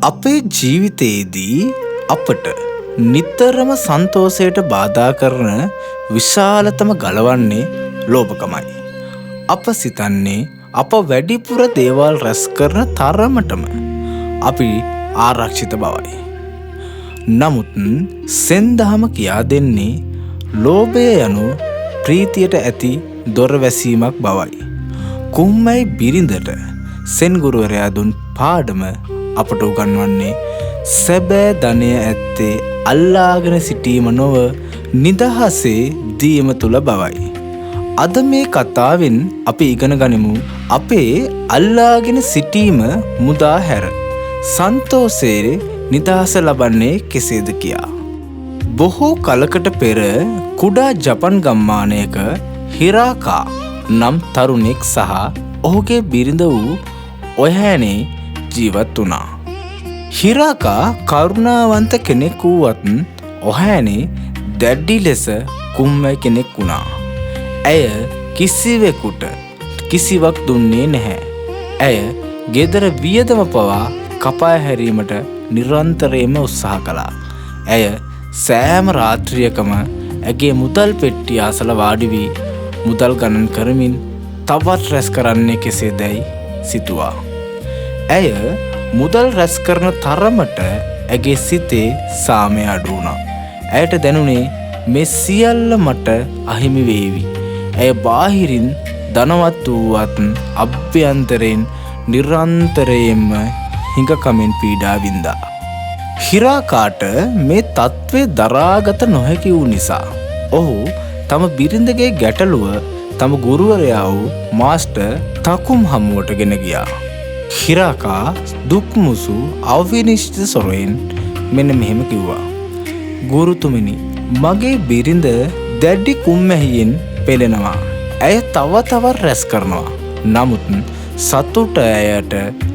අපේ ජීවිතයේදී අපට නිතරම සන්තෝෂයට බාධා කරන විශාලතම ගලවන්නේ ලෝභකමයි. අප සිතන්නේ අප වැඩිපුර දේවල් රැස් කරන තරමටම අපි ආරක්ෂිත බවයි. නමුත් සෙන්දහම කියා දෙන්නේ ලෝභය යනු ප්‍රීතියට ඇති දොර වැසීමක් බවයි. කුම්මැයි බිරිඳට සෙන් ගුරුවරයා දුන් පාඩම අපට උගන්වන්නේ සැබෑ ධනය ඇත්තේ අල්ලාගෙන සිටීම නොව නිදහසේ දීම තුල බවයි. අද මේ කතාවෙන් අපි ඉගෙන ගනිමු අපේ අල්ලාගෙන සිටීම මුදා හැර සන්තෝෂයේ නිදහස ලබන්නේ කෙසේද කියා. බොහෝ කලකට පෙර කුඩා ජපන් ගම්මානයක හිරාකා නම් තරුණෙක් සහ ඔහුගේ බිරිඳ වූ ඔයහැනේ ජීවත් වුණා. හිරාකා කරුණාවන්ත කෙනෙක් වුවත් ඔහෑනේ දැඩි ලෙස කුම්මැයි කෙනෙක් වුණා. ඇය කිසිවෙකුට කිසිවක් දුන්නේ නැහැ. ඇය ගෙදර වියදම පවා කපා හැරීමට නිරන්තරයෙන්ම උත්සාහ කළා. ඇය සෑම රාත්‍රියකම ඇගේ මුදල් පෙට්ටිය අසල වාඩි වී මුදල් ගණන් කරමින් තවත් රැස් කරන්නේ කෙසේදැයි සිතුවා. ඇය මුදල් රැස් කරන තරමට ඇගේ සිතේ සාමය අඩු වුණා. ඇයට දැනුනේ මේ සියල්ල මට අහිමි වේවි. ඇය බාහිරින් ධනවත් වූවත් අභ්‍යන්තරයෙන් නිරන්තරයෙන්ම හිඟකමින් පීඩා වින්දා. හිරාකාට මේ තත්ත්වය දරාගත නොහැකි වූ නිසා ඔහු තම බිරිඳගේ ගැටලුව තම ගුරුවරයා වූ මාස්ටර් තකුම් හමුවට ගෙන ගියා. හිරාකා දුක්මුසු අවිනිශ්චිත ස්වරයෙන් මෙන්න මෙහෙම කිව්වා. ගුරුතුමනි, මගේ බිරිඳ දැඩි කුම්මැහියෙන් පෙළෙනවා. ඇය තව තවත් රැස් කරනවා. නමුත් සතුට ඇයට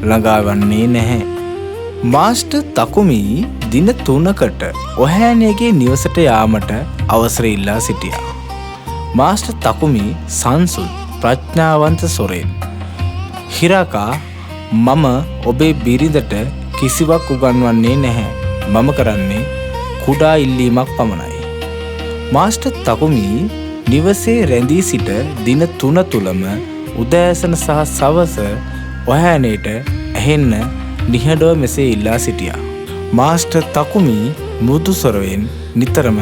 ළඟා වන්නේ නැහැ. මාස්ටර් තකුමි දින 3කට ඔහෑනියගේ නිවසට යාමට අවසර ඉල්ලා සිටියා. මාස්ටර් තකුමි සංසුන් ප්‍රඥාවන්ත ස්වරයෙන්, හිරාකා, මම ඔබේ බිරිඳට කිසිවක් උගන්වන්නේ නැහැ. මම කරන්නේ කුඩා ඉල්ලීමක් පමණයි. මාස්ටර් තකුමි නිවසේ රැඳී සිට දින 3 තුලම උදෑසන සහ සවස ඔහෑනේට ඇහෙන්න නිහඬව මෙසේ ඉල්ලා සිටියා. මාස්ටර් තකුමි මෘදු ස්වරයෙන් නිතරම,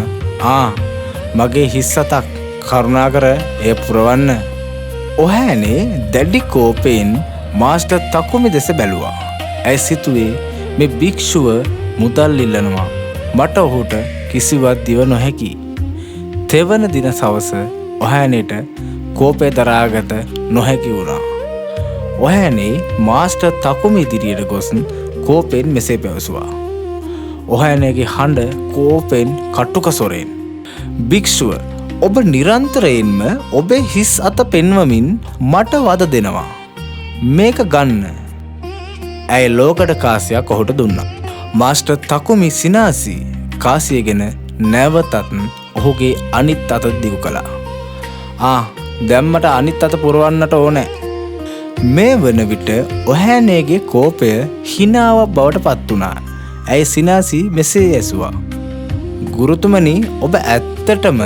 ආ, මගේ හිස් අතක්, කරුණාකර එය පුරවන්න. ඔහෑනේ දැඩි කෝපයෙන් මාස්ටර් තකුමි දෙස බැලුවා. ඇය සිතුවේ මේ භික්ෂුව මුදල් ඉල්ලනවා. මට ඔහුට කිසිවක් දිව නොහැකි. තෙවන දින සවස ඔහෑනේට කෝපය දරාගත නොහැකි වුණා. ඔහෑනේ මාස්ටර් තකුමි ඉදිරියට ගොස් කෝපයෙන් මෙසේ පැවසුවා. ඔහෑනේගේ හඬ කෝපෙන් කටුක ස්වරයෙන්, භික්ෂුව, ඔබ නිරන්තරයෙන්ම ඔබේ හිස් අත පෙන්වමින් මට වද දෙනවා. මේක ගන්න. ඇය ලෝකඩ කාසියක් ඔහුට දුන්නා. මාස්ටර් තකුමි සිනාසී කාසියගෙන නැවතත් ඔහුගේ අනිත් අත දිගු කළා. ආ, දැන් මට අනිත් අත පුරවන්නට ඕනෑ. මේ වන විට ඔහෑනේගේ කෝපය හිනාවක් බවට පත් වුණා. ඇය සිනාසී මෙසේ ඇසුවා. ගුරුතුමනි, ඔබ ඇත්තටම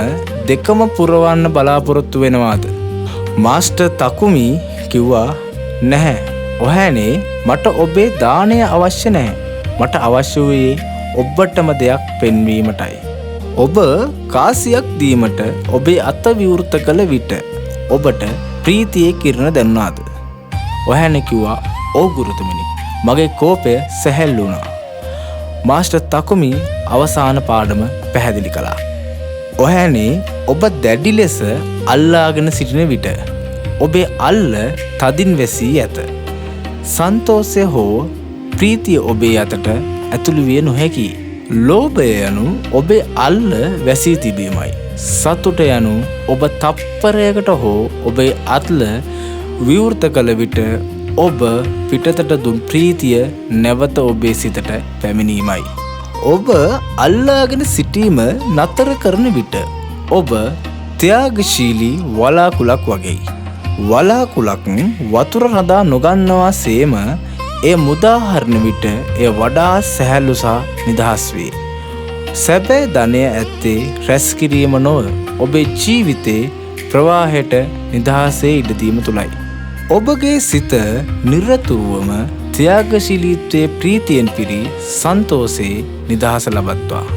දෙකම පුරවන්න බලාපොරොත්තු වෙනවාද? මාස්ටර් තකුමි කිව්වා, නැහැ. ඔහෑනේ, මට ඔබේ දානය අවශ්‍ය නැහැ. මට අවශ්‍ය වූයේ ඔබටම දෙයක් පෙන්වීමටයි. ඔබ කාසියක් දීමට ඔබේ අත විවෘත කළ විට ඔබට ප්‍රීතියේ කිරණ දැනුණාද? ඔහෑනේ කිව්වා, ඔව් ගුරුතුමනි. මගේ කෝපය සැහැල්ලු වුණා. මාස්ටර් තකුමි අවසාන පාඩම පැහැදිලි කළා. ඔහෑනේ, ඔබ දැඩි ලෙස අල්ලාගෙන සිටින විට ඔබේ අල්ල තදින් වැසී ඇත. සන්තෝෂය හෝ ප්‍රීතිය ඔබේ අතට ඇතුළු විය නොහැකියි. ලෝභය යනු ඔබේ අල්ල වැසී තිබීමයි. සතුට යනු ඔබ තප්පරයකට හෝ ඔබේ අත්ල විවෘත කළ විට ඔබ පිටතට දුන් ප්‍රීතිය නැවත ඔබේ සිතට පැමිණීමයි. ඔබ අල්ලාගෙන සිටීම නතර කරන විට ඔබ ත්‍යාගශීලී වලාකුළක් වගේයි. වලාකුළක් වතුර රඳා නොගන්නවා සේම එය මුදා හරින විට එය වඩා සැහැල්ලු සහ නිදහස් වේ. සැබෑ ධනය ඇත්තේ රැස් කිරීම නොව ඔබේ ජීවිතයේ ප්‍රවාහයට නිදහසේ ඉඩ දීම තුළයි. ඔබගේ සිත නිරතුරුවම ත්‍යාගශීලීත්වයේ ප්‍රීතියෙන් පිරී සන්තෝෂයේ නිදහස ලබත්වා.